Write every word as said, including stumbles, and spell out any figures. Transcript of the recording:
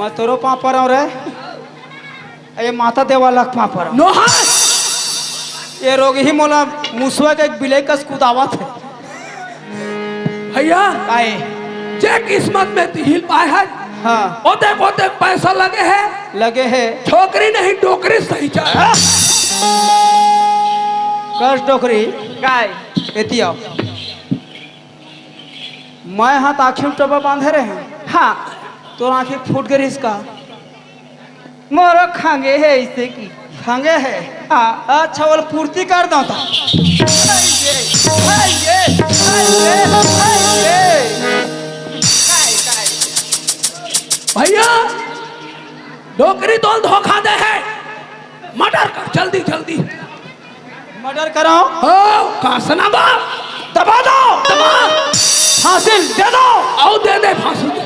मैं तोरो पाँव परौं रे। ए माता देवाला के पाँव परौं। नोहा। ए रोगही मोला मुसवा के एक बिलई कस कुदावत हे। भैया, काय? जे किस्मत में तिहिल पाए हे, हाँ। ओतेक ओतेक पैसा लगे हे। लगे हे। छोकरी नहीं, डोकरी सही चाहे। कस डोकरी। काय? एती आव। मैं हा त आँखी म टोपा बांधे रहेंव। हाँ। तोर आँखी फूट गे रिहिस का? मोरो खंगे हे अइसे कि। खंगे हे? हाँ। अच्छा, ओला पूर्ति कर दंव त। भैया, डोकरी तोला धोखा दे हे। मर्डर कर, जल्दी, जल्दी। मर्डर करौं? हो, का सना बा? दबा दो। दबा। फांसी दे दो। अउ दे दे फांसी दे।